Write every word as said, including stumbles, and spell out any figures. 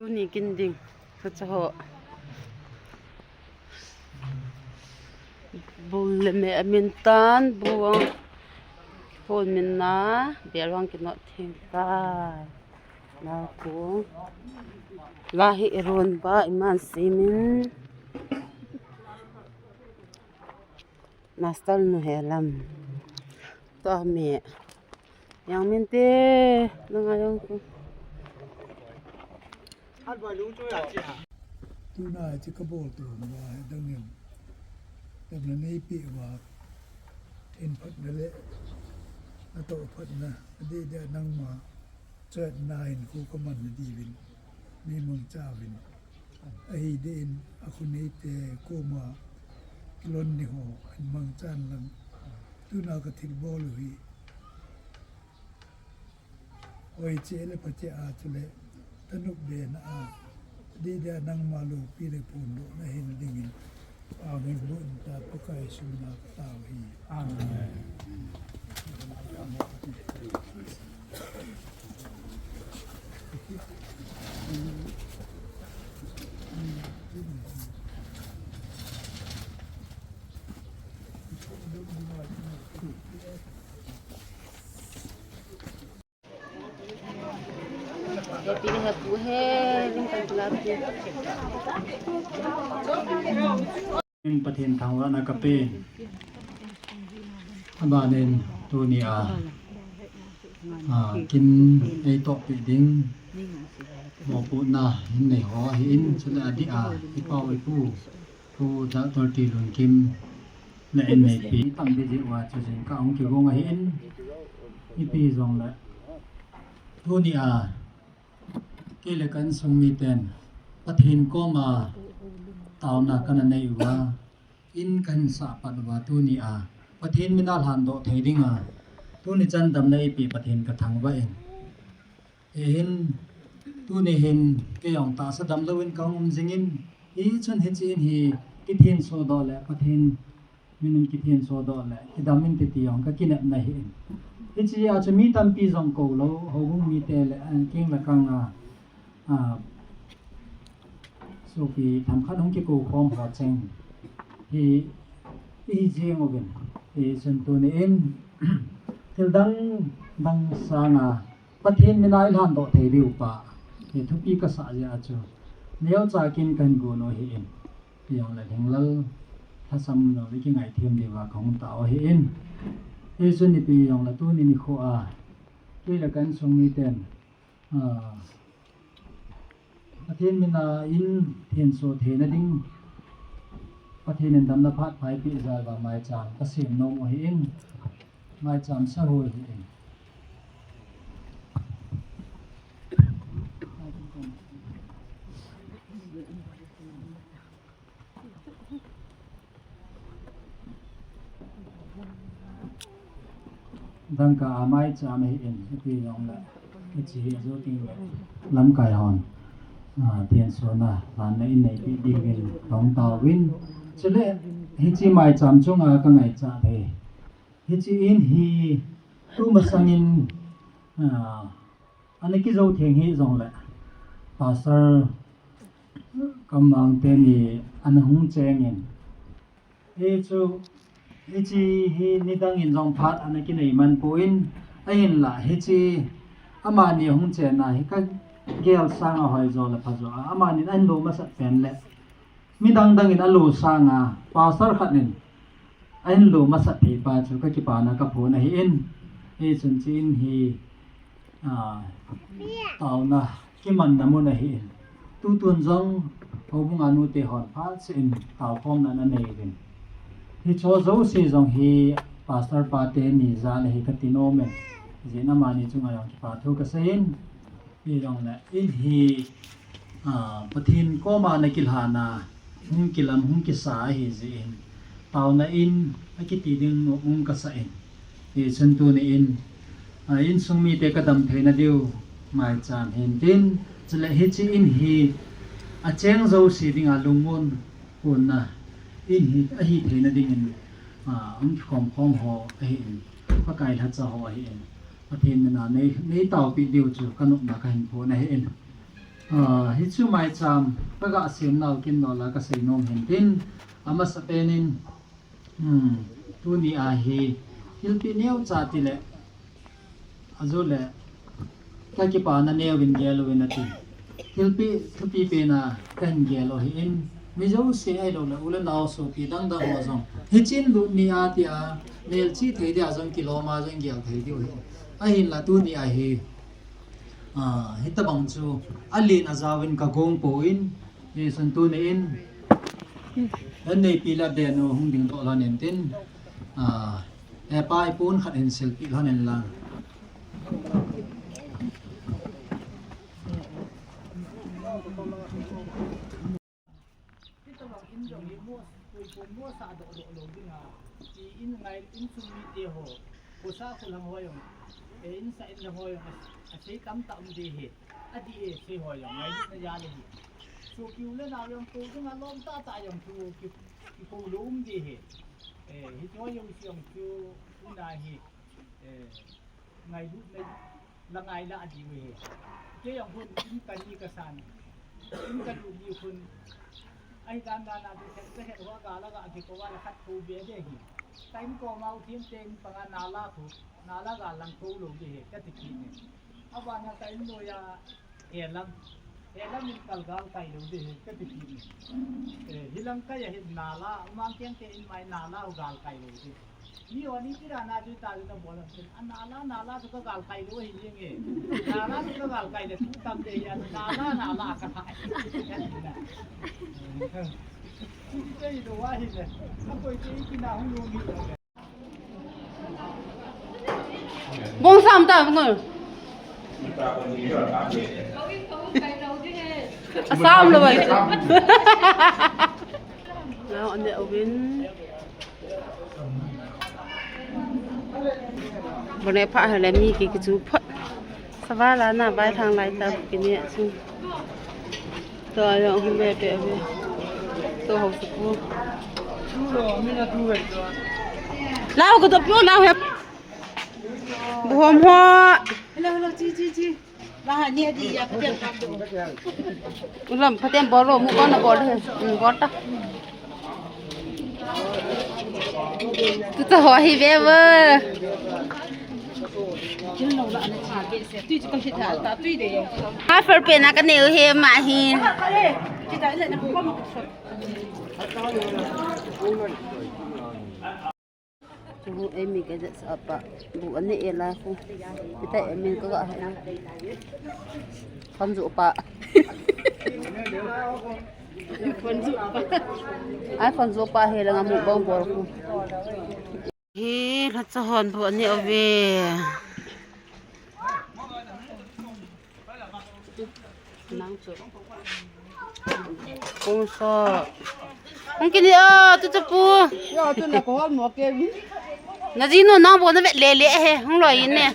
Tuni kin ding. Ka cha ho. Bul le me amin tan, bu ang. Hon min na, bel wang kinot thing ta. Na ku. La hi i ron ba, i man si min. Master nu he lam. To mi. Yang min te, nang a yang ku. Tuna chi ka bol tu na he dang in. Dang na nei pi wa. In phat na le. Na to phat na. Adi de nang ma. Chet na in ku ka man na di vin. Mi mang cha vin. Ahi de in a khu nei te ku ma. Kilon ni ho. In mang chan lang. Tuna ka thil bol u hi. Oi che le pa che a chu le. Tanuk be na a. Di dia nang ma lu pi le pun lu na hin ding in. Amen. Lu in ta pa kai su na ka ta hi. Amen. Pathen thangvahna ka pen. Abanin tuni a, a, kin ei toh pi ding. Mo pu na hin nei ho ahi in, chule adi a, i pau i pu. Pu Doctor T. Lunkim le in neipi tam di di wa chu jing ka ong kigong ahi in. Ipi jong le tuni a kei le kan sung mi ten Pathen koma tauna kana nei uva in kan sa pat uva tuni a Pathen mina lhan doh thei ding a tuni chan damna ipi Pathen ka thangvah in. Hi hin, tuni hin, kei jong tahsa damlou in ka um jing in, hichun hichi in hi, kithenso doh le, Pathen min in kithenso doh le, kidam in titi jong ka kinepna hi in. Hichi a chu mi tampi jong kou lou, houbung mite le, eh, keng le kang a, a, sopi themkhat hung kikou khom ho cheng. Hi, hi jing uvin. Hichun tuni in, thil dang, dang sanga, Pathen mina i lhan doh thei diu pa. Hi thupi ka sa jeh a chu. Neocha kin kan gon u hi in. Ti jong le Lhinglal lhasam jong le kingai them diu va ka hung tao hi in. Hichun ipi jong le tuni nikho a. Kei le kan sung mi ten. A, Pathen mina in thenso theina ding. Pathen in damna phat pha eipeh jal uva maicham ka sem nom u hi in. Maicham sa hoi hi in. Dangka a maicham hi in, ipi jong le, ichi hi ajo ting le, lamkai hon, a, thenso na, lhan na in neipi ding in, tong tao vin. Chule, hichi maicham chunga ka ngaicha thei. Hichi in hi, tu masang in, a, Ana kijou theng hi jong le, Pastor Kamang teni ana hung cheng in. Hichu, hichi hi nidang in jong phat ana kinei man pon, ahinla hichi amani hung chenna hi ka gel sanga hoi jo le pha jo a, amani ahin lo masat pen le. Midang dang in alo sanga, pastor khat in, ahin lo masat thei pa chu ka kipana ka phon ahi in. Hichun chi in hi, a, tauna, kimanna mun ahi in. Tutun jong, houbung a nute hon phat se in, tao khomna na nei in. Hicho jouse jong hi, pastor pa teni jal ahi ka ti nom in. Jin amani chunga jong kipa thu ka sei in. Hi jong le, in hi, a, Pathen koma na kilhana, hung kilam, hung kisa ahi jeh in. Tauna in, akiti ding nom ka sa in. Hichun tuni in, a, insung mite ka dam theina diu, maicham hin tin, chule hichi in hi, acheng jouse dinga lungmon, konna, in hi, ahi theina dingin, a, hung kikhom khom ho ahi in, Pakai lhacha ho ahi in. Pathen mina nei, nei taopi diu chu ka nopna ka hin phon ahi in. Ah, hichu maicham ka ga sem nau kin no la ka sei nom hin tin, amasa penin, hmm, tuni a hi thilpi neo cha ti le, ajo le, ka kipana neo in gel uvin ati. Thilpi, thupi pena kan gel u hi in, mi jo se ai lo le, u le nao sopi dang dang ho jong. Hichin lut ni a ti a, melchih thei dia jong kilom a jong gel thei diu hi. Ahin la tuni a hi, ah, hitabang chu alen ajaovin ka gong poi, hichun tuni in, an neipi le benu hung dingdoh lhon in tin, ah, hepa ipun khat hin silpeh lhon in lang. Hitabang in jong hi mo, pui pun mo sa doh doh lou ding a, i in ngai, insung mite ho, khosa kholang ho jong, e, insa inlang ho jong, a, asei tamtah um ding ahi, adih e, sei ho jong, ngailutna jal ahi. Sopi u le nao jong, kou ding a lom tahtah jong, chu ki, kikou lou um ding ahi. E, hiche ho jong, sei jong chu, tuna hi, e, ngailutna la ngai la diu ahi. Kei jong khun in kani kasan. In kalut ni khun. Ahi dan dan a chu khet, khet ho gal a ga kikou a la khat kou be ding ahi. Ka in koma u thim teng panga nala khu, nala ga lang kou lou ding ahi, kati kit e. Abana ka in noiya, e lang. E lang in kal gal kai lou ding ahi, kati kit e. E, hilang kai ahi nala, umang keng te in mai nala u gal kai lou ding. Mi oni tira na ju ta ju na bola tin. A nala, nala chu ka gal kai lou ahi jeng e. Nala chu ka gal kai le tu tam te ya, nala, nala ka hai. Chu te i do wa hi le. A koi te i ki na hung lou mi. Bong sam ta bong. Asam lo bai. Now on the oven. Bone pha hele mi ki kichu phot. Savala na bai thang lai ta kini a chu. To a jong hung ve pe ve. To ho su pu. Lau ko to pyo lau he. Bu hom ho. Hello, hello, chi, chi, chi. Ba ha ni di ya, pa tem bol do. Ulam pa tem bol lo, mu ko na bol he. Hmm, bol ta. Tu ta ho hi ve ve. Ha, fer pe na ka neo he ma hi. Chu ei mi ka jat sa pa. Bu ani e la khu. Kita ei mi ka ga ha. Khon ju pa. Khon ju pa. Ai khon ju pa he la nga mu bong bol khu. Hi, lhacha hon bu ani ove. Nang chu. Kong so. Kong kini o, tu chu pu. Yo, tu na ko mo ke bi. Na ji nu nang bu na vet le le he, hung loi in ne.